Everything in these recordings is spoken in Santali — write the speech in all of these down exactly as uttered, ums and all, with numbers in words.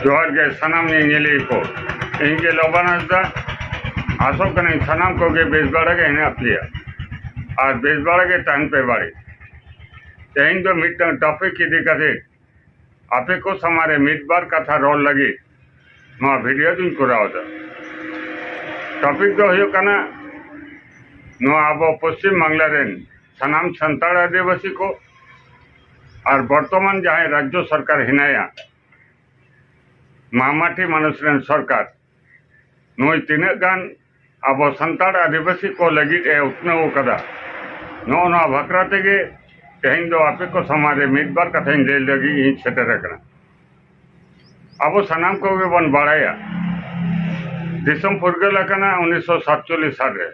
ᱡᱚᱦᱟᱨ ᱜᱮ ᱥᱟᱱᱟᱢ ᱧᱮᱧᱮᱞᱤᱭᱟᱹ ᱠᱚ᱾ ᱤᱧ ᱜᱮ ᱞᱚᱵᱟᱱ ᱦᱟᱸᱥᱫᱟ᱾ ᱟᱥᱚᱜ ᱠᱟᱹᱱᱟᱹᱧ ᱥᱟᱱᱟᱢ ᱠᱚᱜᱮ ᱵᱮᱥ ᱵᱟᱲᱟ ᱜᱮ ᱦᱮᱱᱟᱜ ᱯᱮᱭᱟ ᱟᱨ ᱵᱮᱥ ᱵᱟᱲᱟ ᱜᱮ ᱛᱟᱦᱮᱱ ᱯᱮ ᱵᱟᱲᱮ᱾ ᱛᱮᱦᱮᱧ ᱫᱚ ᱢᱤᱫᱴᱟᱝ ᱴᱚᱯᱤᱠ ᱤᱫᱤ ᱠᱟᱛᱮ ᱟᱯᱮ ᱠᱚ ᱥᱟᱢᱟᱝ ᱨᱮ ᱢᱤᱫ ᱵᱟᱨ ᱠᱟᱛᱷᱟ ᱨᱚᱲ ᱞᱟᱹᱜᱤᱫ ᱱᱚᱣᱟ ᱵᱷᱤᱰᱤᱭᱳ ᱫᱩᱧ ᱠᱚᱨᱟᱣ ᱮᱫᱟ᱾ ᱴᱚᱯᱤᱠ ᱫᱚ ᱦᱩᱭᱩᱜ ᱠᱟᱱᱟ, ᱱᱚᱣᱟ ᱟᱵᱚ ᱯᱚᱥᱪᱤᱢ ᱵᱟᱝᱞᱟ ᱨᱮᱱ ᱥᱟᱱᱟᱢ ᱥᱟᱱᱛᱟᱲ ᱟᱹᱫᱤᱵᱟᱹᱥᱤ ᱠᱚ ᱟᱨ ᱵᱚᱨᱛᱚᱢᱟᱱ ᱡᱟᱦᱟᱸᱭ ᱨᱟᱡᱽᱡᱚ ᱥᱚᱨᱠᱟᱨ ᱦᱮᱱᱟᱭᱟ, ᱢᱟᱢᱟᱴᱤ ᱢᱟᱱᱩᱥ ᱨᱮᱱ ᱥᱚᱨᱠᱟᱨ, ᱱᱩᱭ ᱛᱤᱱᱟᱹᱜ ᱜᱟᱱ ᱟᱵᱚ ᱥᱟᱱᱛᱟᱲ ᱟᱹᱫᱤᱵᱟᱹᱥᱤ ᱠᱚ ᱞᱟᱹᱜᱤᱫ ᱮ ᱩᱛᱱᱟᱹᱣ ᱟᱠᱟᱫᱟ, ᱱᱚᱜᱼᱚ ᱱᱚᱣᱟ ᱵᱟᱠᱷᱨᱟ ᱛᱮᱜᱮ ᱛᱮᱦᱮᱧ ᱫᱚ ᱟᱯᱮ ᱠᱚ ᱥᱟᱢᱟᱝ ᱨᱮ ᱢᱤᱫ ᱵᱟᱨ ᱠᱟᱛᱷᱟᱧ ᱞᱟᱹᱭ ᱞᱟᱹᱜᱤᱫ ᱤᱧ ᱥᱮᱴᱮᱨ ᱟᱠᱟᱱᱟ᱾ ᱟᱵᱚ ᱥᱟᱱᱟᱢ ᱠᱚᱜᱮ ᱵᱚᱱ ᱵᱟᱲᱟᱭᱟ, ᱫᱤᱥᱚᱢ ᱯᱷᱩᱨᱜᱟᱹᱞ ᱟᱠᱟᱱᱟ ᱩᱱᱤᱥᱥᱚ ᱥᱟᱛᱪᱚᱞᱞᱤᱥ ᱥᱟᱞ ᱨᱮ᱾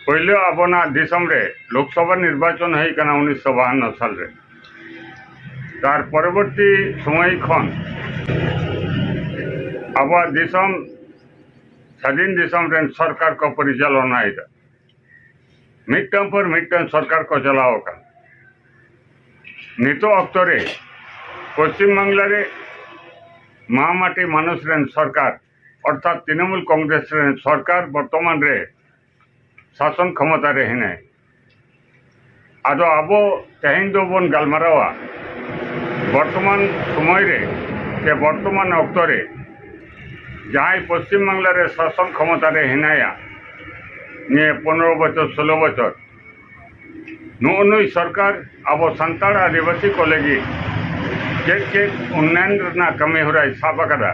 ᱯᱳᱭᱞᱳ ᱟᱵᱚᱱᱟᱜ ᱫᱤᱥᱚᱢ ᱨᱮ ᱞᱳᱠᱥᱚᱵᱷᱟ ᱱᱤᱨᱵᱟᱪᱚᱱ ᱦᱩᱭ ᱠᱟᱱᱟ ᱩᱱᱤᱥᱥᱚ ᱵᱟᱦᱟᱱᱱᱚ ᱥᱟᱞ ᱨᱮ᱾ ᱛᱟᱨ ᱯᱚᱨᱚᱵᱚᱨᱛᱤ ᱥᱚᱢᱚᱭ ᱠᱷᱚᱱ ᱟᱵᱚᱣᱟᱜ ᱫᱤᱥᱚᱢ ᱥᱟᱹᱫᱷᱤᱱ ᱫᱤᱥᱚᱢ ᱨᱮᱱ ᱥᱚᱨᱠᱟᱨ ᱠᱚ ᱯᱚᱨᱤᱪᱟᱞᱚᱱᱟᱭᱮᱫᱟ᱾ ᱢᱤᱫᱴᱟᱝ ᱯᱚᱨ ᱢᱤᱫᱴᱟᱝ ᱥᱚᱨᱠᱟᱨ ᱠᱚ ᱪᱟᱞᱟᱣ ᱟᱠᱟᱱᱟ᱾ ᱱᱤᱛᱚᱜ ᱚᱠᱛᱚ ᱨᱮ ᱯᱚᱥᱪᱤᱢ ᱵᱟᱝᱞᱟ ᱨᱮ ᱢᱟᱢᱟᱴᱤ ᱢᱟᱱᱩᱥ ᱨᱮᱱ ᱥᱚᱨᱠᱟᱨ, ᱚᱨᱛᱷᱟᱛ ᱛᱨᱤᱱᱚᱢᱩᱞ ᱠᱚᱝᱜᱨᱮᱥ ᱨᱮᱱ ᱥᱚᱨᱠᱟᱨ ᱵᱚᱨᱛᱚᱢᱟᱱ ᱨᱮ ᱥᱟᱥᱚᱱ ᱠᱷᱚᱢᱚᱛᱟ ᱨᱮ ᱦᱮᱱᱟᱭ᱾ ᱟᱫᱚ ᱟᱵᱚ ᱛᱮᱦᱮᱧ ᱫᱚᱵᱚᱱ ᱜᱟᱞᱢᱟᱨᱟᱣᱟ ᱵᱚᱨᱛᱚᱢᱟᱱ ᱥᱚᱢᱚᱭ ᱨᱮ ᱥᱮ ᱵᱚᱨᱛᱚᱢᱟᱱ ᱚᱠᱛᱚ ᱨᱮ ᱡᱟᱦᱟᱸᱭ ᱯᱚᱥᱪᱤᱢ ᱵᱟᱝᱞᱟ ᱨᱮ ᱥᱟᱥᱚᱱ ᱠᱷᱚᱢᱚᱛᱟ ᱨᱮ ᱦᱮᱱᱟᱭᱟ, ᱱᱤᱭᱟᱹ ᱯᱚᱱᱨᱚ ᱵᱚᱪᱷᱚᱨ, ᱥᱳᱞᱳ ᱵᱚᱪᱷᱚᱨ, ᱱᱩᱜᱼᱩ ᱱᱩᱭ ᱥᱚᱨᱠᱟᱨ ᱟᱵᱚ ᱥᱟᱱᱛᱟᱲ ᱟᱹᱫᱤᱵᱟᱹᱥᱤ ᱠᱚ ᱞᱟᱹᱜᱤᱫ ᱪᱮᱫ ᱪᱮᱫ ᱩᱱᱱᱚᱭᱚᱱ ᱨᱮᱱᱟᱜ ᱠᱟᱹᱢᱤ ᱦᱚᱨᱟᱭ ᱥᱟᱵ ᱟᱠᱟᱫᱟ,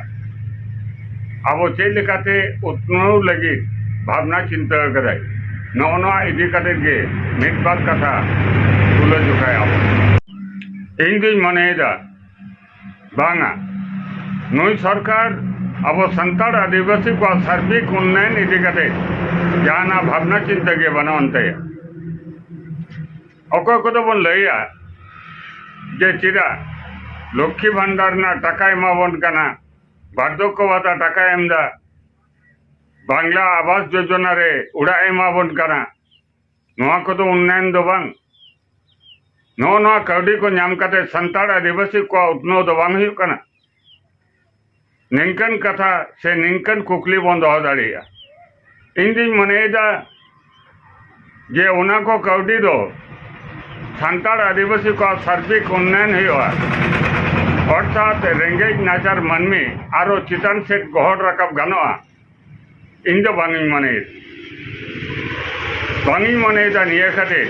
ᱟᱵᱚ ᱪᱮᱫ ᱞᱮᱠᱟᱛᱮ ᱩᱛᱱᱟᱹᱣ ᱞᱟᱹᱜᱤᱫ ᱵᱷᱟᱵᱽᱱᱟ ᱪᱤᱱᱛᱟᱹ ᱟᱠᱟᱫᱟᱭ, ᱱᱚᱜᱼᱚ ᱱᱚᱣᱟ ᱤᱫᱤ ᱠᱟᱛᱮ ᱜᱮ ᱢᱤᱫ ᱵᱟᱨ ᱠᱟᱛᱷᱟ ᱛᱩᱞᱟᱹ ᱡᱚᱠᱷᱟᱭᱟ᱾ ᱤᱧ ᱫᱩᱧ ᱢᱚᱱᱮᱭᱮᱫᱟ, ᱵᱟᱝᱟ, ᱱᱩᱭ ᱥᱚᱨᱠᱟᱨ ᱟᱵᱚ ᱥᱟᱱᱛᱟᱲ ᱟᱹᱫᱤᱵᱟᱹᱥᱤ ᱠᱚᱣᱟᱜ ᱥᱟᱨᱵᱤᱠ ᱩᱱᱱᱚᱭᱚᱱ ᱤᱫᱤ ᱠᱟᱛᱮ ᱡᱟᱦᱟᱱᱟᱜ ᱵᱷᱟᱵᱽᱱᱟ ᱪᱤᱱᱛᱟᱹ ᱜᱮ ᱵᱟᱹᱱᱩᱜ ᱟᱱ ᱛᱟᱭᱟ᱾ ᱚᱠᱚᱭ ᱠᱚᱫᱚ ᱵᱚᱱ ᱞᱟᱹᱭᱟ ᱡᱮ ᱪᱮᱫᱟᱜ ᱞᱚᱠᱠᱷᱤ ᱵᱷᱟᱱᱰᱟᱨ ᱨᱮᱱᱟᱜ ᱴᱟᱠᱟᱭ ᱮᱢᱟᱵᱚᱱ ᱠᱟᱱᱟ, ᱵᱟᱨᱫᱷᱚᱠᱠᱚ ᱵᱷᱟᱛᱟ ᱴᱟᱠᱟᱭ ᱮᱢ ᱮᱫᱟ, ᱵᱟᱝᱞᱟ ᱟᱵᱟᱥ ᱡᱳᱡᱚᱱᱟ ᱨᱮ ᱚᱲᱟᱜ ᱮ ᱮᱢᱟᱵᱚᱱ ᱠᱟᱱᱟ, ᱱᱚᱣᱟ ᱠᱚᱫᱚ ᱩᱱᱱᱚᱭᱚᱱ ᱫᱚ ᱵᱟᱝ᱾ ᱱᱚᱜᱼᱚ ᱱᱚᱣᱟ ᱠᱟᱹᱣᱰᱤ ᱠᱚ ᱧᱟᱢ ᱠᱟᱛᱮ ᱥᱟᱱᱛᱟᱲ ᱟᱹᱫᱤᱵᱟᱹᱥᱤ ᱠᱚᱣᱟᱜ ᱩᱛᱱᱟᱹᱣ ᱫᱚ ᱵᱟᱝ ᱦᱩᱭᱩᱜ ᱠᱟᱱᱟ᱾ ᱱᱤᱝᱠᱟᱹᱱ ᱠᱟᱛᱷᱟ ᱥᱮ ᱱᱤᱝᱠᱟᱹᱱ ᱠᱩᱠᱞᱤ ᱵᱚᱱ ᱫᱚᱦᱚ ᱫᱟᱲᱮᱭᱟᱜᱼᱟ᱾ ᱤᱧ ᱫᱩᱧ ᱢᱚᱱᱮᱭᱮᱫᱟ ᱡᱮ ᱚᱱᱟ ᱠᱚ ᱠᱟᱹᱣᱰᱤ ᱫᱚ ᱥᱟᱱᱛᱟᱲ ᱟᱹᱫᱤᱵᱟᱹᱥᱤ ᱠᱚᱣᱟᱜ ᱥᱟᱨᱵᱤᱠ ᱩᱱᱱᱚᱭᱚᱱ ᱦᱩᱭᱩᱜᱼᱟ, ᱚᱨᱛᱷᱟᱛ ᱨᱮᱸᱜᱮᱡ ᱱᱟᱪᱟᱨ ᱢᱟᱹᱱᱢᱤ ᱟᱨᱚ ᱪᱮᱛᱟᱱ ᱥᱮᱫ ᱜᱚᱦᱚᱲ ᱨᱟᱠᱟᱵ ᱜᱟᱱᱚᱜᱼᱟ᱾ ᱤᱧ ᱫᱚ ᱵᱟᱝ ᱤᱧ ᱢᱚᱱᱮᱭᱮᱫᱟ᱾ ᱵᱟᱝ ᱤᱧ ᱢᱚᱱᱮᱭᱮᱫᱟ ᱱᱤᱭᱟᱹ ᱠᱷᱟᱹᱛᱤᱨ,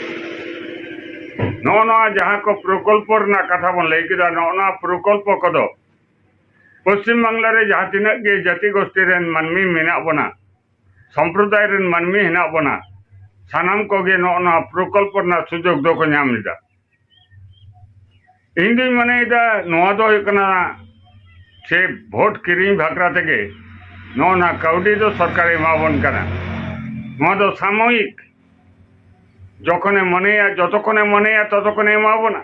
ᱱᱚᱜᱼᱚ ᱱᱚᱣᱟ ᱡᱟᱦᱟᱸ ᱠᱚ ᱯᱨᱚᱠᱚᱞᱯᱚ ᱨᱮᱱᱟᱜ ᱠᱟᱛᱷᱟ ᱵᱚᱱ ᱞᱟᱹᱭ ᱠᱮᱫᱟ, ᱱᱚᱜᱼᱚ ᱱᱚᱣᱟ ᱯᱨᱚᱠᱚᱞᱯᱚ ᱠᱚᱫᱚ ᱯᱚᱥᱪᱤᱢ ᱵᱟᱝᱞᱟ ᱨᱮ ᱡᱟᱦᱟᱸ ᱛᱤᱱᱟᱹᱜ ᱜᱮ ᱡᱟᱹᱛᱤ ᱜᱳᱥᱴᱤ ᱨᱮᱱ ᱢᱟᱹᱱᱢᱤ ᱢᱮᱱᱟᱜ ᱵᱚᱱᱟ, ᱥᱚᱢᱯᱨᱚᱫᱟᱭ ᱨᱮᱱ ᱢᱟᱹᱱᱢᱤ ᱦᱮᱱᱟᱜ ᱵᱚᱱᱟ, ᱥᱟᱱᱟᱢ ᱠᱚᱜᱮ ᱱᱚᱜᱼᱚ ᱱᱚᱣᱟ ᱯᱨᱚᱠᱚᱞᱯᱚ ᱨᱮᱱᱟᱜ ᱥᱩᱡᱳᱜᱽ ᱫᱚᱠᱚ ᱧᱟᱢ ᱮᱫᱟ᱾ ᱤᱧ ᱫᱩᱧ ᱢᱚᱱᱮᱭᱮᱫᱟ ᱱᱚᱣᱟ ᱫᱚ ᱦᱩᱭᱩᱜ ᱠᱟᱱᱟ ᱥᱮ ᱵᱷᱳᱴ ᱠᱤᱨᱤᱧ ᱵᱟᱠᱷᱨᱟ ᱛᱮᱜᱮ ᱱᱚᱜᱼᱚ ᱱᱟ ᱠᱟᱹᱣᱰᱤ ᱫᱚ ᱥᱚᱨᱠᱟᱨᱮ ᱮᱢᱟᱵᱚᱱ ᱠᱟᱱᱟ᱾ ᱱᱚᱣᱟ ᱫᱚ ᱥᱟᱢᱚᱭᱤᱠ, ᱡᱚᱠᱷᱚᱱᱮ ᱢᱚᱱᱮᱭᱟ, ᱡᱚᱛᱚᱠᱷᱚᱱᱮ ᱢᱚᱱᱮᱭᱟ ᱛᱚᱛᱚᱠᱷᱚᱱᱮ ᱮᱢᱟᱵᱚᱱᱟ,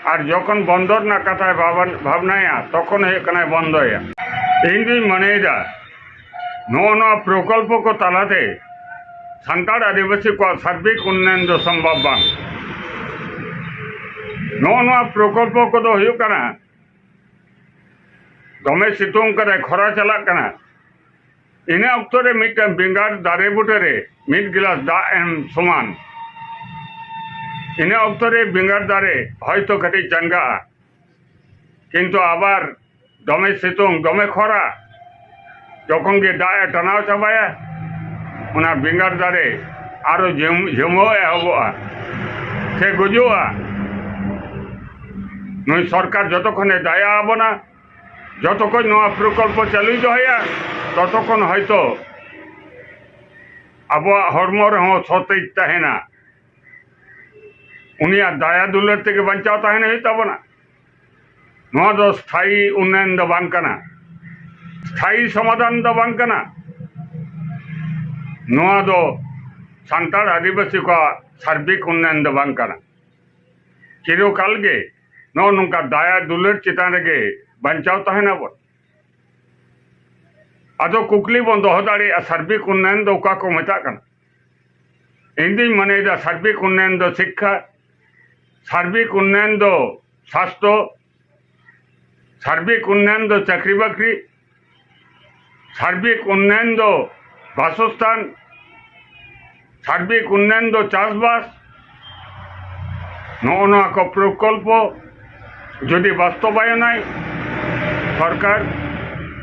ᱟᱨ ᱡᱚᱠᱷᱚᱱ ᱵᱚᱱᱫᱚ ᱨᱮᱱᱟᱜ ᱠᱟᱛᱷᱟᱭ ᱵᱷᱟᱵᱟᱱ-, ᱵᱷᱟᱵᱽᱱᱟᱭᱟ ᱛᱚᱠᱷᱚᱱ ᱦᱩᱭᱩᱜ ᱠᱟᱱᱟᱭ ᱵᱚᱱᱫᱚᱭᱟ᱾ ᱤᱧ ᱫᱩᱧ ᱢᱚᱱᱮᱭᱮᱫᱟ ᱱᱚᱜᱼᱚ ᱱᱚᱣᱟ ᱯᱨᱚᱠᱚᱞᱯᱚ ᱠᱚ ᱛᱟᱞᱟᱛᱮ ᱥᱟᱱᱛᱟᱲ ᱟᱹᱫᱤᱵᱟᱹᱥᱤ ᱠᱚᱣᱟᱜ ᱥᱟᱨᱵᱤᱠ ᱩᱱᱱᱚᱭᱚᱱ ᱫᱚ ᱥᱚᱢᱵᱷᱚᱵ ᱵᱟᱝ᱾ ᱱᱚᱜᱼᱚ ᱱᱚᱣᱟ ᱯᱨᱚᱠᱚᱞᱯᱚ ᱠᱚᱫᱚ ᱦᱩᱭᱩᱜ ᱠᱟᱱᱟ, ᱫᱚᱢᱮ ᱥᱤᱛᱩᱝ ᱠᱟᱫᱟᱭ, ᱠᱷᱚᱨᱟ ᱪᱟᱞᱟᱜ ᱠᱟᱱᱟ, ᱤᱱᱟᱹ ᱚᱠᱛᱚ ᱨᱮ ᱢᱤᱫᱴᱟᱝ ᱵᱮᱸᱜᱟᱲ ᱫᱟᱨᱮ ᱵᱩᱴᱟᱹ ᱨᱮ ᱢᱤᱫ ᱜᱤᱞᱟᱥ ᱫᱟᱜ ᱮᱢ ᱥᱚᱢᱟᱱ᱾ ᱤᱱᱟᱹ ᱚᱠᱛᱚ ᱨᱮ ᱵᱮᱸᱜᱟᱲ ᱫᱟᱨᱮ ᱦᱚᱭᱛᱚ ᱠᱟᱹᱴᱤᱡ ᱪᱟᱸᱜᱟᱜᱼᱟ, ᱠᱤᱱᱛᱩ ᱟᱵᱟᱨ ᱫᱚᱢᱮ ᱥᱤᱛᱩᱝ, ᱫᱚᱢᱮ ᱠᱷᱚᱨᱟ, ᱡᱚᱠᱷᱚᱱ ᱜᱮ ᱫᱟᱜ ᱮ ᱴᱟᱱᱟᱣ ᱪᱟᱵᱟᱭᱟ, ᱚᱱᱟ ᱵᱮᱸᱜᱟᱲ ᱫᱟᱨᱮ ᱟᱨᱚ ᱡᱷᱟᱹᱢ-, ᱡᱷᱟᱹᱢᱟᱹᱣ ᱮᱦᱚᱵᱚᱜᱼᱟ ᱥᱮ ᱜᱩᱡᱩᱜᱼᱟ᱾ ᱱᱩᱭ ᱥᱚᱨᱠᱟᱨ ᱡᱚᱛᱚ ᱠᱷᱚᱱᱮ ᱫᱟᱭᱟ ᱟᱵᱚᱱᱟ, ᱡᱚᱛᱚ ᱠᱷᱚᱱ ᱱᱚᱣᱟ ᱯᱨᱚᱠᱚᱞᱯᱚ ᱪᱟᱹᱞᱩᱭ ᱫᱚᱦᱚᱭᱟ, ᱛᱚᱛᱚ ᱠᱷᱚᱱ ᱦᱚᱭᱛᱚ ᱟᱵᱚᱣᱟᱜ ᱦᱚᱲᱢᱚ ᱨᱮᱦᱚᱸ ᱥᱚᱛᱮᱡ ᱛᱟᱦᱮᱱᱟ᱾ ᱩᱱᱤᱭᱟᱜ ᱫᱟᱭᱟ ᱫᱩᱞᱟᱹᱲ ᱛᱮᱜᱮ ᱵᱟᱧᱪᱟᱣ ᱛᱟᱦᱮᱱ ᱦᱩᱭᱩᱜ ᱛᱟᱵᱚᱱᱟ᱾ ᱱᱚᱣᱟ ᱫᱚ ᱥᱛᱷᱟᱭᱤ ᱩᱱᱱᱚᱭᱚᱱ ᱫᱚ ᱵᱟᱝ ᱠᱟᱱᱟ, ᱥᱛᱷᱟᱭᱤ ᱥᱚᱢᱟᱫᱷᱟᱱ ᱫᱚ ᱵᱟᱝ ᱠᱟᱱᱟ᱾ ᱱᱚᱣᱟ ᱫᱚ ᱥᱟᱱᱛᱟᱲ ᱟᱹᱫᱤᱵᱟᱹᱥᱤ ᱠᱚᱣᱟᱜ ᱥᱟᱨᱵᱤᱠ ᱩᱱᱱᱚᱭᱚᱱ ᱫᱚ ᱵᱟᱝ ᱠᱟᱱᱟ᱾ ᱪᱤᱨᱚᱠᱟᱞ ᱜᱮ ᱱᱚᱜᱼᱚ ᱱᱚᱝᱠᱟ ᱫᱟᱭᱟ ᱫᱩᱞᱟᱹᱲ ᱪᱮᱛᱟᱱ ᱨᱮᱜᱮ ᱵᱟᱧᱪᱟᱣ ᱛᱟᱦᱮᱱᱟᱵᱚᱱ᱾ ᱟᱫᱚ ᱠᱩᱠᱞᱤ ᱵᱚᱱ ᱫᱚᱦᱚ ᱫᱟᱲᱮᱭᱟᱜᱼᱟ, ᱥᱟᱨᱵᱤᱠ ᱩᱱᱱᱚᱭᱚᱱ ᱫᱚ ᱚᱠᱟ ᱠᱚ ᱢᱮᱛᱟᱜ ᱠᱟᱱᱟ? ᱤᱧ ᱫᱩᱧ ᱢᱚᱱᱮᱭᱮᱫᱟ ᱥᱟᱨᱵᱤᱠ ᱩᱱᱱᱚᱭᱚᱱ ᱫᱚ ᱥᱤᱠᱠᱷᱟ, ᱥᱟᱨᱵᱤᱠ ᱩᱱᱱᱚᱭᱚᱱ ᱫᱚ ᱥᱟᱥᱛᱷᱚ, ᱥᱟᱨᱵᱤᱠ ᱩᱱᱱᱚᱭᱚᱱ ᱫᱚ ᱪᱟᱹᱠᱨᱤ ᱵᱟᱹᱠᱨᱤ, ᱥᱟᱨᱵᱤᱠ ᱩᱱᱱᱚᱭᱚᱱ ᱫᱚ ᱵᱟᱥᱚᱥᱛᱷᱟᱱ, ᱥᱟᱨᱵᱤᱠ ᱩᱱᱱᱚᱭᱚᱱ ᱫᱚ ᱪᱟᱥᱵᱟᱥ᱾ ᱱᱚᱜᱼᱚ ᱱᱚᱣᱟ ᱠᱚ ᱯᱨᱚᱠᱚᱞᱯᱚ ᱡᱩᱫᱤ ᱵᱟᱥᱛᱚᱵᱟᱭᱚᱱᱟᱭ ᱥᱚᱨᱠᱟᱨ,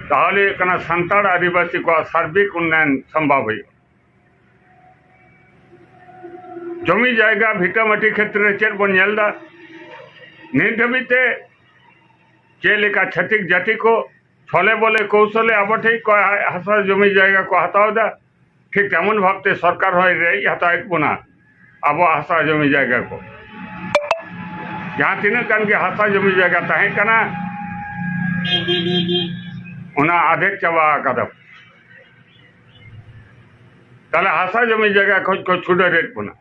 ᱛᱟᱦᱚᱞᱮ ᱦᱩᱭᱩᱜ ᱠᱟᱱᱟ ᱥᱟᱱᱛᱟᱲ ᱟᱹᱫᱤᱵᱟᱹᱥᱤ ᱠᱚᱣᱟᱜ ᱥᱟᱨᱵᱤᱠ ᱩᱱᱱᱚᱭᱚᱱ ᱥᱚᱢᱵᱷᱚᱵ ᱦᱩᱭᱩᱜᱼᱟ᱾ ᱡᱚᱢᱤ ᱡᱟᱭᱜᱟ ᱵᱷᱤᱴᱟᱹᱢᱟᱹᱴᱤ ᱠᱷᱮᱛᱨᱮ ᱪᱮᱫ ᱵᱚᱱ ᱧᱮᱞ ᱮᱫᱟ? ᱱᱤᱛ ᱫᱷᱟᱹᱵᱤᱡ ᱛᱮ ᱪᱮᱫ ᱞᱮᱠᱟ ᱪᱷᱟᱹᱛᱤᱠ ᱡᱟᱹᱛᱤ ᱠᱚ ᱪᱷᱚᱞᱮ ᱵᱚᱞᱮ ᱠᱚᱣᱥᱚᱞᱮ ᱟᱵᱚ ᱴᱷᱮᱱ ᱠᱚ ᱦᱟᱥᱟ ᱡᱚᱢᱤ ᱡᱟᱭᱜᱟ ᱠᱚ ᱦᱟᱛᱟᱣ ᱮᱫᱟ, ᱴᱷᱤᱠ ᱛᱮᱢᱚᱱ ᱵᱷᱟᱵᱛᱮ ᱥᱚᱨᱠᱟᱨ ᱦᱚᱸᱭ ᱨᱮᱡ ᱦᱟᱛᱟᱣᱮᱫ ᱵᱚᱱᱟ ᱟᱵᱚᱣᱟᱜ ᱦᱟᱥᱟ ᱡᱚᱢᱤ ᱡᱟᱭᱜᱟ ᱠᱚ᱾ ᱡᱟᱦᱟᱸ ᱛᱤᱱᱟᱹᱜ ᱜᱟᱱ ᱜᱮ ᱦᱟᱥᱟ ᱡᱚᱢᱤ ᱡᱟᱭᱜᱟ ᱛᱟᱦᱮᱸ ᱠᱟᱱᱟ, ᱚᱱᱟ ᱟᱫᱷᱮᱠ ᱪᱟᱵᱟ ᱟᱠᱟᱫᱟ᱾ ᱛᱟᱦᱞᱮ ᱦᱟᱥᱟ ᱡᱚᱢᱤ ᱡᱟᱭᱜᱟ ᱠᱷᱚᱡ ᱠᱚ ᱪᱷᱩᱰᱟᱹᱨᱮᱫ ᱵᱚᱱᱟ᱾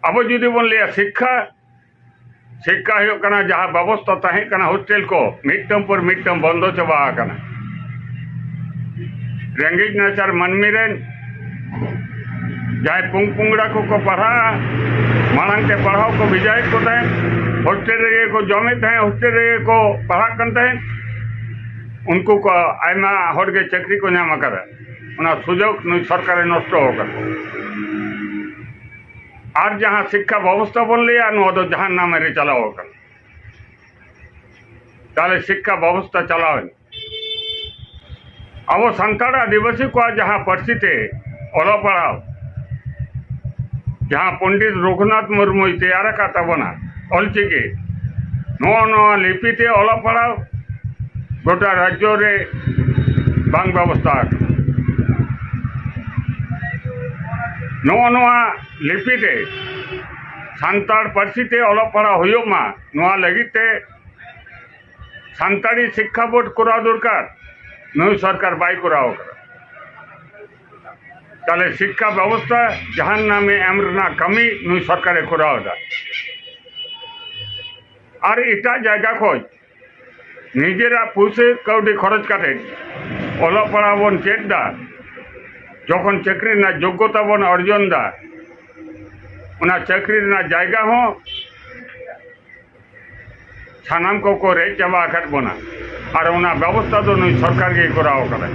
ᱟᱵᱚ ᱡᱩᱫᱤ ᱵᱚᱱ ᱞᱟᱹᱭᱟ ᱥᱤᱠᱠᱷᱟ, ᱥᱤᱠᱠᱷᱟ ᱦᱩᱭᱩᱜ ᱠᱟᱱᱟ ᱡᱟᱦᱟᱸ ᱵᱮᱵᱚᱥᱛᱟ ᱛᱟᱦᱮᱸ ᱠᱟᱱᱟ ᱦᱳᱥᱴᱮᱞ ᱠᱚ, ᱢᱤᱫᱴᱟᱝ ᱯᱚᱨ ᱢᱤᱫᱴᱟᱝ ᱵᱚᱱᱫᱚ ᱪᱟᱵᱟ ᱟᱠᱟᱱᱟ᱾ ᱨᱮᱸᱜᱮᱡ ᱱᱟᱪᱟᱨ ᱢᱟᱹᱱᱢᱤ ᱨᱮᱱ ᱡᱟᱦᱟᱸᱭ ᱯᱩᱝ ᱯᱩᱝᱲᱟ ᱠᱚᱠᱚ ᱯᱟᱲᱦᱟᱜᱼᱟ, ᱢᱟᱲᱟᱝ ᱛᱮ ᱯᱟᱲᱦᱟᱣ ᱠᱚ ᱵᱷᱮᱡᱟᱭᱮᱫ ᱠᱚ ᱛᱟᱦᱮᱸᱫ, ᱦᱳᱥᱴᱮᱞ ᱨᱮᱜᱮ ᱠᱚ ᱡᱚᱢᱮᱫ ᱛᱟᱦᱮᱸᱫ, ᱦᱳᱥᱴᱮᱞ ᱨᱮᱜᱮ ᱠᱚ ᱯᱟᱲᱦᱟᱜ ᱠᱟᱱ ᱛᱟᱦᱮᱸᱫ, ᱩᱱᱠᱩ ᱠᱚ ᱟᱭᱢᱟ ᱦᱚᱲ ᱜᱮ ᱪᱟᱹᱠᱨᱤ ᱠᱚ ᱧᱟᱢ ᱟᱠᱟᱫᱟ᱾ ᱚᱱᱟ ᱥᱩᱡᱳᱜᱽ ᱱᱩᱭ ᱥᱚᱨᱠᱟᱨᱮ ᱱᱚᱥᱴᱚ ᱟᱠᱟᱫᱟ᱾ ᱟᱨ ᱡᱟᱦᱟᱸ ᱥᱤᱠᱠᱷᱟ ᱵᱮᱵᱚᱥᱛᱷᱟ ᱵᱚᱱ ᱞᱟᱹᱭᱟ, ᱱᱚᱣᱟ ᱫᱚ ᱡᱟᱦᱟᱱ ᱱᱟᱢᱮ ᱨᱮ ᱪᱟᱞᱟᱣ ᱟᱠᱟᱱᱟ᱾ ᱛᱟᱦᱞᱮ ᱥᱤᱠᱠᱷᱟ ᱵᱮᱵᱚᱥᱛᱷᱟ ᱪᱟᱞᱟᱣ ᱮᱱᱟ᱾ ᱟᱵᱚ ᱥᱟᱱᱛᱟᱲ ᱟᱹᱫᱤᱵᱟᱹᱥᱤ ᱠᱚᱣᱟᱜ ᱡᱟᱦᱟᱸ ᱯᱟᱹᱨᱥᱤ ᱛᱮ ᱚᱞᱚᱜ ᱯᱟᱲᱦᱟᱣ, ᱡᱟᱦᱟᱸ ᱯᱚᱱᱰᱤᱛ ᱨᱚᱜᱷᱩᱱᱟᱛᱷ ᱢᱩᱨᱢᱩᱭ ᱛᱮᱭᱟᱨ ᱟᱠᱟᱫ ᱛᱟᱵᱚᱱᱟ, ᱚᱞᱪᱤᱠᱤ, ᱱᱚᱜᱼᱚ ᱱᱚᱣᱟ ᱞᱤᱯᱤ ᱛᱮ ᱚᱞᱚᱜ ᱯᱟᱲᱦᱟᱣ ᱜᱚᱴᱟ ᱨᱟᱡᱽᱡᱚ ᱨᱮ ᱵᱟᱝ ᱵᱮᱵᱚᱥᱛᱷᱟ ᱟᱠᱟᱱᱟ᱾ ᱱᱚᱜᱼᱚ ᱱᱚᱣᱟ ᱞᱤᱯᱤ ᱛᱮ ᱥᱟᱱᱛᱟᱲ ᱯᱟᱹᱨᱥᱤ ᱛᱮ ᱚᱞᱚᱜ ᱯᱟᱲᱦᱟᱣ ᱦᱩᱭᱩᱜ ᱢᱟ, ᱱᱚᱣᱟ ᱞᱟᱹᱜᱤᱫ ᱛᱮ ᱥᱟᱱᱛᱟᱲᱤ ᱥᱤᱠᱠᱷᱟ ᱵᱳᱨᱰ ᱠᱚᱨᱟᱣ ᱫᱚᱨᱠᱟᱨ, ᱱᱩᱭ ᱥᱚᱨᱠᱟᱨ ᱵᱟᱭ ᱠᱚᱨᱟᱣ ᱠᱟᱫᱟ᱾ ᱛᱟᱦᱞᱮ ᱥᱤᱠᱠᱷᱟ ᱵᱮᱵᱚᱥᱛᱷᱟ ᱡᱟᱦᱟᱱ ᱱᱟᱢᱮ ᱮᱢ ᱨᱮᱱᱟᱜ ᱠᱟᱹᱢᱤ ᱱᱩᱭ ᱥᱚᱨᱠᱟᱨᱮ ᱠᱚᱨᱟᱣ ᱮᱫᱟ᱾ ᱟᱨ ᱮᱴᱟᱜ ᱡᱟᱭᱜᱟ ᱠᱷᱚᱱ ᱱᱤᱡᱮᱨᱟᱜ ᱯᱩᱭᱥᱟᱹ ᱠᱟᱹᱣᱰᱤ ᱠᱷᱚᱨᱚᱪ ᱠᱟᱛᱮ ᱚᱞᱚᱜ ᱯᱟᱲᱦᱟᱣ ᱵᱚᱱ ᱪᱮᱫ ᱮᱫᱟ, ᱡᱚᱠᱷᱚᱱ ᱪᱟᱹᱠᱨᱤ ᱨᱮᱱᱟᱜ ᱡᱳᱜᱽᱜᱚᱛᱟ ᱵᱚᱱ ᱚᱨᱡᱚᱱ ᱮᱫᱟ, ᱚᱱᱟ ᱪᱟᱹᱠᱨᱤ ᱨᱮᱱᱟᱜ ᱡᱟᱭᱜᱟ ᱦᱚᱸ ᱥᱟᱱᱟᱢ ᱠᱚᱠᱚ ᱨᱮᱡ ᱪᱟᱵᱟ ᱟᱠᱟᱫ ᱵᱚᱱᱟ᱾ ᱟᱨ ᱚᱱᱟ ᱵᱮᱵᱚᱥᱛᱷᱟ ᱫᱚ ᱱᱩᱭ ᱥᱚᱨᱠᱟᱨ ᱜᱮᱭ ᱠᱚᱨᱟᱣ ᱟᱠᱟᱫᱟ᱾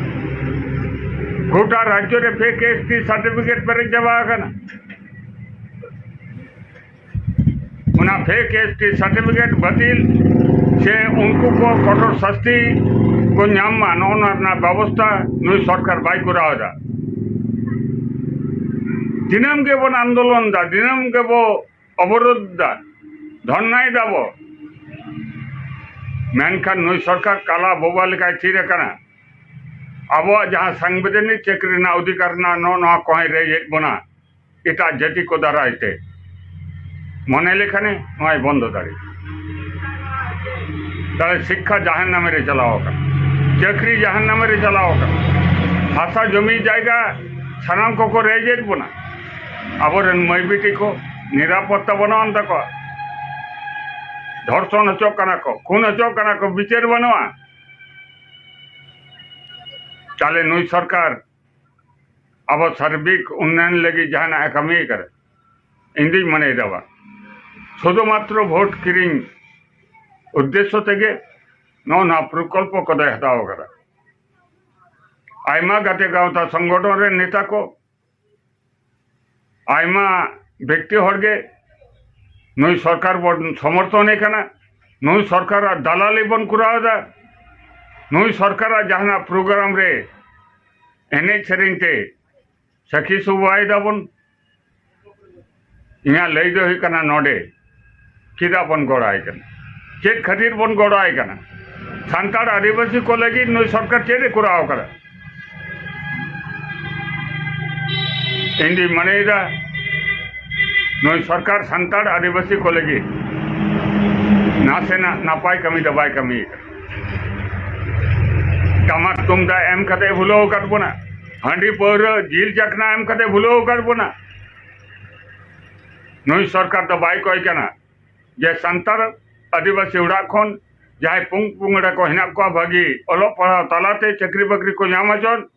ᱜᱚᱴᱟ ᱨᱟᱡᱽᱡᱚ ᱨᱮ ᱯᱷᱮᱠ ᱮᱥ ᱴᱤ ᱥᱟᱨᱴᱤᱯᱷᱤᱠᱮᱴ ᱯᱮᱨᱮᱡ ᱪᱟᱵᱟ ᱟᱠᱟᱱᱟ᱾ ᱚᱱᱟ ᱯᱷᱮᱠ ᱮᱥ ᱴᱤ ᱥᱟᱨᱴᱤᱯᱷᱤᱠᱮᱴ ᱵᱟᱹᱛᱤᱞ ᱥᱮ ᱩᱱᱠᱩ ᱠᱚ ᱠᱚᱴᱚᱨ ᱥᱟᱥᱛᱤ ᱠᱚ ᱧᱟᱢ ᱢᱟ, ᱱᱚᱜᱼᱚ ᱱᱚᱣᱟ ᱨᱮᱱᱟᱜ ᱵᱮᱵᱚᱥᱛᱷᱟ ᱱᱩᱭ ᱥᱚᱨᱠᱟᱨ ᱵᱟᱭ ᱠᱚᱨᱟᱣ ᱮᱫᱟ᱾ ᱫᱤᱱᱟᱹᱢ ᱜᱮᱵᱚᱱ ᱟᱱᱫᱳᱞᱚᱱ ᱮᱫᱟ, ᱫᱤᱱᱟᱹᱢ ᱜᱮᱵᱚ ᱚᱵᱚᱨᱳᱫᱷ ᱮᱫᱟ, ᱫᱷᱚᱨᱱᱟᱭ ᱫᱟᱵᱚ, ᱢᱮᱱᱠᱷᱟᱱ ᱱᱩᱭ ᱥᱚᱨᱠᱟᱨ ᱠᱟᱞᱟ ᱵᱳᱵᱟ ᱞᱮᱠᱟᱭ ᱛᱷᱤᱨ ᱟᱠᱟᱱᱟ᱾ ᱟᱵᱚᱣᱟᱜ ᱡᱟᱦᱟᱸ ᱥᱟᱝᱵᱤᱫᱷᱟᱱᱤᱠ ᱪᱟᱹᱠᱨᱤ ᱨᱮᱱᱟᱜ ᱚᱫᱷᱤᱠᱟᱨ ᱨᱮᱱᱟᱜ ᱱᱚᱜᱼᱚ ᱱᱚᱣᱟ ᱠᱚᱦᱚᱸᱭ ᱨᱮᱡᱮᱫ ᱵᱚᱱᱟ᱾ ᱮᱴᱟᱜ ᱡᱟᱹᱛᱤ ᱠᱚ ᱫᱟᱨᱟᱭ ᱛᱮ ᱢᱚᱱᱮ ᱞᱮᱠᱷᱟᱱᱮ ᱱᱚᱣᱟᱭ ᱵᱚᱱᱫᱚ ᱫᱟᱲᱮᱭᱟᱜᱼᱟ᱾ ᱛᱟᱦᱞᱮ ᱥᱤᱠᱠᱷᱟ ᱡᱟᱦᱟᱱ ᱱᱟᱢᱮ ᱨᱮ ᱪᱟᱞᱟᱣ ᱟᱠᱟᱱᱟ, ᱪᱟᱹᱠᱨᱤ ᱡᱟᱦᱟᱱ ᱱᱟᱢᱮ ᱨᱮ ᱪᱟᱞᱟᱣ ᱟᱠᱟᱱᱟ᱾ ᱦᱟᱥᱟ ᱡᱚᱢᱤ ᱡᱟᱭᱜᱟ ᱥᱟᱱᱟᱢ ᱠᱚᱠᱚ ᱨᱮᱡᱮᱫ ᱵᱚᱱᱟ᱾ ᱟᱵᱚᱨᱮᱱ ᱢᱟᱹᱭ ᱵᱤᱴᱤ ᱠᱚ ᱱᱤᱨᱟᱯᱚᱛᱛᱟ ᱵᱟᱹᱱᱩᱜ ᱟᱱ ᱛᱟᱠᱚᱣᱟ, ᱫᱷᱚᱨᱥᱚᱱ ᱦᱚᱪᱚᱜ ᱠᱟᱱᱟ ᱠᱚ, ᱠᱷᱩᱱ ᱦᱚᱪᱚᱜ ᱠᱟᱱᱟ ᱠᱚ, ᱵᱤᱪᱟᱹᱨ ᱵᱟᱹᱱᱩᱜᱼᱟ᱾ ᱛᱟᱦᱞᱮ ᱱᱩᱭ ᱥᱚᱨᱠᱟᱨ ᱟᱵᱚ ᱥᱟᱨᱵᱤᱠ ᱩᱱᱱᱚᱭᱚᱱ ᱞᱟᱹᱜᱤᱫ ᱡᱟᱦᱟᱱᱟᱜ ᱮ ᱠᱟᱹᱢᱤ ᱟᱠᱟᱫᱟ? ᱤᱧ ᱫᱩᱧ ᱢᱚᱱᱮᱭᱮᱫᱟ ᱵᱟᱝ, ᱥᱩᱫᱷᱩ ᱢᱟᱛᱨᱚ ᱵᱷᱳᱴ ᱠᱤᱨᱤᱧ ᱩᱫᱽᱫᱮᱥᱥᱚ ᱛᱮᱜᱮ ᱱᱚᱜᱼᱚ ᱱᱚᱣᱟ ᱯᱨᱚᱠᱚᱞᱯᱚ ᱠᱚᱫᱚᱭ ᱦᱟᱛᱟᱣ ᱟᱠᱟᱫᱟ᱾ ᱟᱭᱢᱟ ᱜᱟᱛᱮ ᱜᱟᱶᱛᱟ ᱥᱚᱝᱜᱚᱴᱷᱚᱱ ᱨᱮᱱ ᱱᱮᱛᱟ ᱠᱚ, ᱟᱭᱢᱟ ᱵᱮᱠᱛᱤ ᱦᱚᱲ ᱜᱮ ᱱᱩᱭ ᱥᱚᱨᱠᱟᱨ ᱵᱚᱱ ᱥᱚᱢᱚᱨᱛᱷᱚᱱᱮ ᱠᱟᱱᱟ, ᱱᱩᱭ ᱥᱚᱨᱠᱟᱨᱟᱜ ᱫᱟᱞᱟᱞᱤ ᱵᱚᱱ ᱠᱚᱨᱟᱣ ᱮᱫᱟ, ᱱᱩᱭ ᱥᱚᱨᱠᱟᱨᱟᱜ ᱡᱟᱦᱟᱱᱟᱜ ᱯᱨᱳᱜᱨᱟᱢ ᱨᱮ ᱮᱱᱮᱡ ᱥᱮᱨᱮᱧ ᱛᱮ ᱥᱟᱹᱠᱷᱤ ᱥᱚᱵᱷᱟᱭ ᱫᱟᱵᱚᱱ᱾ ᱤᱧᱟᱹᱜ ᱞᱟᱹᱭ ᱫᱚ ᱦᱩᱭᱩᱜ ᱠᱟᱱᱟ ᱱᱚᱰᱮ, ᱪᱮᱫᱟᱜ ᱵᱚᱱ ᱜᱚᱲᱚ ᱟᱭ ᱠᱟᱱᱟ? ᱪᱮᱫ ᱠᱷᱟᱹᱛᱤᱨ ᱵᱚᱱ ᱜᱚᱲᱚ ᱟᱭ ᱠᱟᱱᱟ? ᱥᱟᱱᱛᱟᱲ ᱟᱹᱫᱤᱵᱟᱹᱥᱤ ᱠᱚ ᱞᱟᱹᱜᱤᱫ ᱱᱩᱭ ᱥᱚᱨᱠᱟᱨ ᱪᱮᱫ ᱮ ᱠᱚᱨᱟᱣ ᱠᱟᱫᱟ? ᱤᱧ ᱫᱩᱧ ᱢᱚᱱᱮᱭᱮᱫᱟ ᱱᱩᱭ ᱥᱚᱨᱠᱟᱨ ᱥᱟᱱᱛᱟᱲ ᱟᱹᱫᱤᱵᱟᱹᱥᱤ ᱠᱚ ᱞᱟᱹᱜᱤᱫ ᱱᱟᱥᱮᱱᱟᱜ ᱱᱟᱯᱟᱭ ᱠᱟᱹᱢᱤ ᱫᱚ ᱵᱟᱭ ᱠᱟᱹᱢᱤ ᱟᱠᱟᱫᱟ᱾ ᱴᱟᱢᱟᱠ ᱛᱩᱢᱫᱟᱜ ᱮᱢ ᱠᱟᱛᱮ ᱵᱷᱩᱞᱟᱹᱣ ᱟᱠᱟᱫ ᱵᱚᱱᱟ, ᱦᱟᱺᱰᱤ ᱯᱟᱹᱣᱨᱟᱹ ᱡᱤᱞ ᱪᱟᱠᱷᱱᱟ ᱮᱢ ᱠᱟᱛᱮ ᱵᱷᱩᱞᱟᱹᱣ ᱟᱠᱟᱫ ᱵᱚᱱᱟ᱾ ᱱᱩᱭ ᱥᱚᱨᱠᱟᱨ ᱫᱚ ᱵᱟᱭ ᱠᱚᱭ ᱠᱟᱱᱟ ᱡᱮ ᱥᱟᱱᱛᱟᱲ ᱟᱹᱫᱤᱵᱟᱹᱥᱤ ᱚᱲᱟᱜ ᱠᱷᱚᱱ ᱡᱟᱦᱟᱸᱭ ᱯᱩᱝ ᱯᱩᱝᱲᱟ ᱠᱚ ᱦᱮᱱᱟᱜ ᱠᱚᱣᱟ, ᱵᱷᱟᱹᱜᱤ ᱚᱞᱚᱜ ᱯᱟᱲᱦᱟᱣ ᱛᱟᱞᱟᱛᱮ ᱪᱟᱹᱠᱨᱤ ᱵᱟᱹᱠᱨᱤ ᱠᱚ ᱧᱟᱢ ᱦᱚᱪᱚᱱ,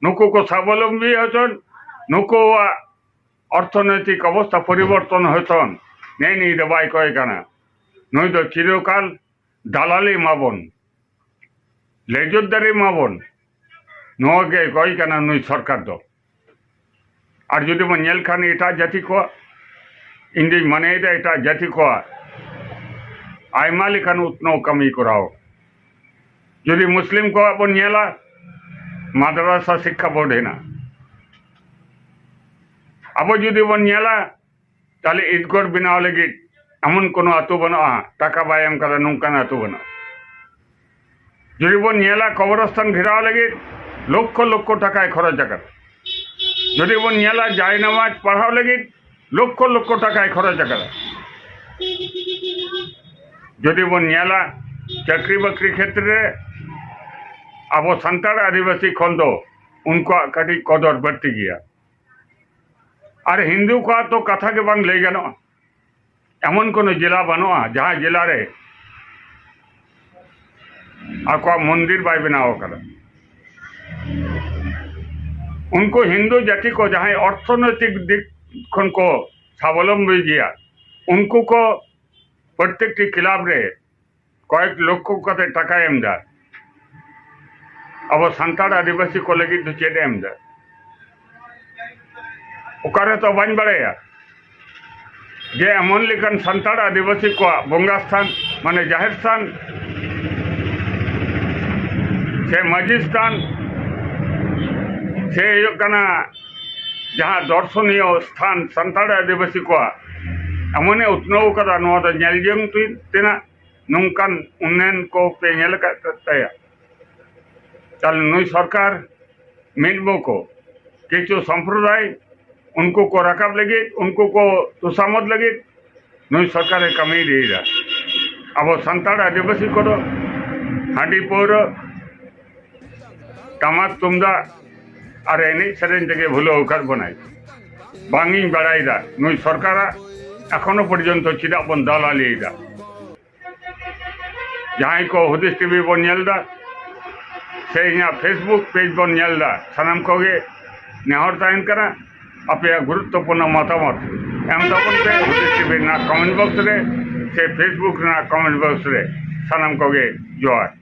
ᱱᱩᱠᱩ ᱠᱚ ᱥᱟᱵᱚᱞᱚᱢᱵᱤ ᱦᱚᱪᱚᱱ, ᱱᱩᱠᱩᱣᱟᱜ ᱚᱨᱛᱷᱚᱱᱳᱭᱛᱤᱠ ᱚᱵᱚᱥᱛᱷᱟ ᱯᱚᱨᱤᱵᱚᱨᱛᱚᱱ ᱦᱚᱪᱚᱱ, ᱱᱮᱜᱼᱮ ᱱᱤᱭᱟᱹ ᱫᱚ ᱵᱟᱭ ᱠᱚᱭ ᱠᱟᱱᱟ᱾ ᱱᱩᱭ ᱫᱚ ᱪᱤᱨᱚᱠᱟᱞ ᱫᱟᱞᱟᱞᱤ ᱮᱢᱟᱵᱚᱱ, ᱞᱮᱡᱚᱨ ᱫᱟᱨᱮ ᱮᱢᱟᱵᱚᱱ᱾ ᱱᱚᱣᱟ ᱜᱮ ᱜᱚᱭ ᱠᱟᱱᱟ ᱱᱩᱭ ᱥᱚᱨᱠᱟᱨ ᱫᱚ᱾ ᱟᱨ ᱡᱩᱫᱤ ᱵᱚᱱ ᱧᱮᱞ ᱠᱷᱟᱱ ᱮᱴᱟᱜ ᱡᱟᱹᱛᱤ ᱠᱚᱣᱟᱜ, ᱤᱧ ᱫᱩᱧ ᱢᱚᱱᱮᱭᱮᱫᱟ ᱮᱴᱟᱜ ᱡᱟᱹᱛᱤ ᱠᱚᱣᱟᱜ ᱟᱭᱢᱟ ᱞᱮᱠᱟᱱ ᱩᱛᱱᱟᱹᱣ ᱠᱟᱹᱢᱤ ᱠᱚᱨᱟᱣ᱾ ᱡᱩᱫᱤ ᱢᱩᱥᱞᱤᱢ ᱠᱚᱣᱟᱜ ᱵᱚᱱ ᱧᱮᱞᱟ, ᱢᱟᱫᱽᱨᱟᱥᱟ ᱥᱤᱠᱠᱷᱟ ᱵᱳᱨᱰ ᱦᱮᱱᱟᱜᱼᱟ᱾ ᱟᱵᱚ ᱡᱩᱫᱤ ᱵᱚᱱ ᱧᱮᱞᱟ, ᱛᱟᱦᱞᱮ ᱤᱫᱽᱜᱚᱲ ᱵᱮᱱᱟᱣ ᱞᱟᱹᱜᱤᱫ ᱮᱢᱚᱱ ᱠᱳᱱᱳ ᱟᱹᱛᱩ ᱵᱟᱹᱱᱩᱜᱼᱟ, ᱴᱟᱠᱟ ᱵᱟᱭ ᱮᱢ ᱠᱟᱫᱟ, ᱱᱚᱝᱠᱟᱱ ᱟᱹᱛᱩ ᱵᱟᱹᱱᱩᱜᱼᱟ᱾ ᱡᱩᱫᱤ ᱵᱚᱱ ᱧᱮᱞᱟ, ᱠᱚᱵᱚᱨᱚᱥᱛᱷᱟᱱ ᱜᱷᱮᱨᱟᱣ ᱞᱟᱹᱜᱤᱫ ᱞᱚᱠᱠᱷᱚ ᱞᱚᱠᱠᱷᱚ ᱴᱟᱠᱟᱭ ᱠᱷᱚᱨᱚᱪ ᱟᱠᱟᱫᱟ᱾ ᱡᱩᱫᱤ ᱵᱚᱱ ᱧᱮᱞᱟ, ᱡᱟᱭᱱᱟᱢᱟᱡᱽ ᱯᱟᱲᱦᱟᱣ ᱞᱟᱹᱜᱤᱫ ᱞᱚᱠᱠᱷᱚ ᱞᱚᱠᱠᱷᱚ ᱴᱟᱠᱟᱭ ᱠᱷᱚᱨᱚᱪ ᱟᱠᱟᱫᱟ᱾ ᱡᱩᱫᱤ ᱵᱚᱱ ᱧᱮᱞᱟ, ᱪᱟᱹᱠᱨᱤ ᱵᱟᱹᱠᱨᱤ ᱠᱷᱮᱛᱨᱮ ᱨᱮ ᱟᱵᱚ ᱥᱟᱱᱛᱟᱲ ᱟᱹᱫᱤᱵᱟᱹᱥᱤ ᱠᱷᱚᱱ ᱫᱚ ᱩᱱᱠᱩᱣᱟᱜ ᱠᱟᱹᱴᱤᱡ ᱠᱚᱫᱚᱨ ᱵᱟᱹᱲᱛᱤ ᱜᱮᱭᱟ᱾ ᱟᱨ ᱦᱤᱱᱫᱩ ᱠᱚᱣᱟᱜ ᱛᱚ ᱠᱟᱛᱷᱟ ᱜᱮ ᱵᱟᱝ ᱞᱟᱹᱭ ᱜᱟᱱᱚᱜᱼᱟ᱾ ᱮᱢᱚᱱ ᱠᱳᱱᱳ ᱡᱮᱞᱟ ᱵᱟᱹᱱᱩᱜᱼᱟ, ᱡᱟᱦᱟᱸ ᱡᱮᱞᱟ ᱨᱮ ᱟᱠᱚᱣᱟᱜ ᱢᱚᱱᱫᱤᱨ ᱵᱟᱭ ᱵᱮᱱᱟᱣ ᱟᱠᱟᱫᱟ᱾ ᱩᱱᱠᱩ ᱦᱤᱱᱫᱩ ᱡᱟᱹᱛᱤ ᱠᱚ ᱡᱟᱦᱟᱸᱭ ᱚᱨᱛᱷᱚᱱᱳᱭᱛᱤᱠ ᱫᱤᱠ ᱠᱷᱚᱱ ᱠᱚ ᱥᱟᱵᱚᱞᱚᱢᱵᱤ ᱜᱮᱭᱟ, ᱩᱱᱠᱩ ᱠᱚ ᱯᱨᱚᱛᱮᱠᱴᱤ ᱠᱞᱟᱵᱽ ᱨᱮ ᱠᱚᱭᱮᱠ ᱞᱚᱠᱠᱷᱚ ᱠᱟᱛᱮ ᱴᱟᱠᱟᱭ ᱮᱢ ᱮᱫᱟ᱾ ᱟᱵᱚ ᱥᱟᱱᱛᱟᱲ ᱟᱹᱫᱤᱵᱟᱹᱥᱤ ᱠᱚ ᱞᱟᱹᱜᱤᱫ ᱫᱚ ᱪᱮᱫ ᱮ ᱮᱢ ᱮᱫᱟ? ᱚᱠᱟᱨᱮ ᱛᱚ ᱵᱟᱹᱧ ᱵᱟᱲᱟᱭᱟ ᱡᱮ ᱮᱢᱚᱱ ᱞᱮᱠᱟᱱ ᱥᱟᱱᱛᱟᱲ ᱟᱹᱫᱤᱵᱟᱹᱥᱤ ᱠᱚᱣᱟᱜ ᱵᱚᱸᱜᱟ ᱥᱛᱷᱟᱱ, ᱢᱟᱱᱮ ᱡᱟᱦᱮᱨ ᱥᱛᱷᱟᱱ ᱥᱮ ᱢᱟᱹᱡᱷᱤ ᱥᱛᱷᱟᱱ ᱥᱮ ᱦᱩᱭᱩᱜ ᱠᱟᱱᱟ ᱡᱟᱦᱟᱸ ᱫᱚᱨᱥᱚᱱᱤᱭᱚ ᱥᱛᱷᱟᱱ ᱥᱟᱱᱛᱟᱲ ᱟᱹᱫᱤᱵᱟᱹᱥᱤ ᱠᱚᱣᱟᱜ ᱮᱢᱚᱱᱮ ᱩᱛᱱᱟᱹᱣ ᱠᱟᱫᱟ, ᱱᱚᱣᱟ ᱫᱚ ᱧᱮᱞ ᱡᱚᱝ ᱛᱮᱱᱟᱜ ᱱᱚᱝᱠᱟᱱ ᱩᱱᱱᱚᱭᱚᱱ ᱠᱚ ᱯᱮ ᱧᱮᱞ ᱟᱠᱟᱫ ᱛᱟᱭᱟ? ᱛᱟᱦᱞᱮ ᱱᱩᱭ ᱥᱚᱨᱠᱟᱨ ᱢᱤᱫ ᱵᱚᱠᱚ ᱠᱤᱪᱷᱩ ᱥᱚᱢᱯᱨᱚᱫᱟᱭ ᱩᱱᱠᱩ ᱠᱚ ᱨᱟᱠᱟᱵ ᱞᱟᱹᱜᱤᱫ, ᱩᱱᱠᱩ ᱠᱚ ᱛᱚᱥᱟᱢᱚᱫ ᱞᱟᱹᱜᱤᱫ ᱱᱩᱭ ᱥᱚᱨᱠᱟᱨᱮ ᱠᱟᱹᱢᱤ ᱤᱫᱤᱭᱮᱫᱟ᱾ ᱟᱵᱚ ᱥᱟᱱᱛᱟᱲ ᱟᱹᱫᱤᱵᱟᱹᱥᱤ ᱠᱚᱫᱚ ᱦᱟᱺᱰᱤ ᱯᱟᱹᱣᱨᱟᱹ, ᱴᱟᱢᱟᱠ ᱛᱩᱢᱫᱟᱜ ᱟᱨ ᱮᱱᱮᱡ ᱥᱮᱨᱮᱧ ᱛᱮᱜᱮ ᱵᱷᱩᱞᱟᱹᱣ ᱟᱠᱟᱫ ᱵᱚᱱᱟᱭ᱾ ᱵᱟᱝ ᱤᱧ ᱵᱟᱲᱟᱭᱮᱫᱟ ᱱᱩᱭ ᱥᱚᱨᱠᱟᱨᱟᱜ ᱮᱠᱷᱚᱱᱳ ᱯᱚᱨᱡᱚᱱᱛᱚ ᱪᱮᱫᱟᱜ ᱵᱚᱱ ᱫᱟᱞᱟᱞᱤᱭᱮᱫᱟ᱾ ᱡᱟᱦᱟᱸᱭ ᱠᱚ ᱦᱩᱫᱤᱥ ᱴᱤᱵᱷᱤ ᱵᱚᱱ ᱧᱮᱞ ᱮᱫᱟ ᱥᱮ ᱤᱧᱟᱹᱜ Facebook page ᱵᱚᱱ ᱧᱮᱞ ᱮᱫᱟ, ᱥᱟᱱᱟᱢ ᱠᱚᱜᱮ ᱱᱮᱦᱚᱨ ᱛᱟᱦᱮᱱ ᱠᱟᱱᱟ, ᱟᱯᱮᱭᱟᱜ ᱜᱩᱨᱩᱛᱛᱚᱯᱩᱨᱱᱚ ᱢᱚᱛᱟᱢᱚᱛ ᱮᱢ ᱛᱟᱵᱚᱱ ᱯᱮ ᱦᱩᱫᱤᱥ ᱴᱤᱵᱷᱤ ᱨᱮᱱᱟᱜ comment box ᱨᱮ᱾ ᱥᱮ Facebook ᱨᱮᱱᱟᱜ comment box ᱨᱮ᱾ ᱥᱟᱱᱟᱢ ᱠᱚᱜᱮ ᱡᱚᱦᱟᱨ᱾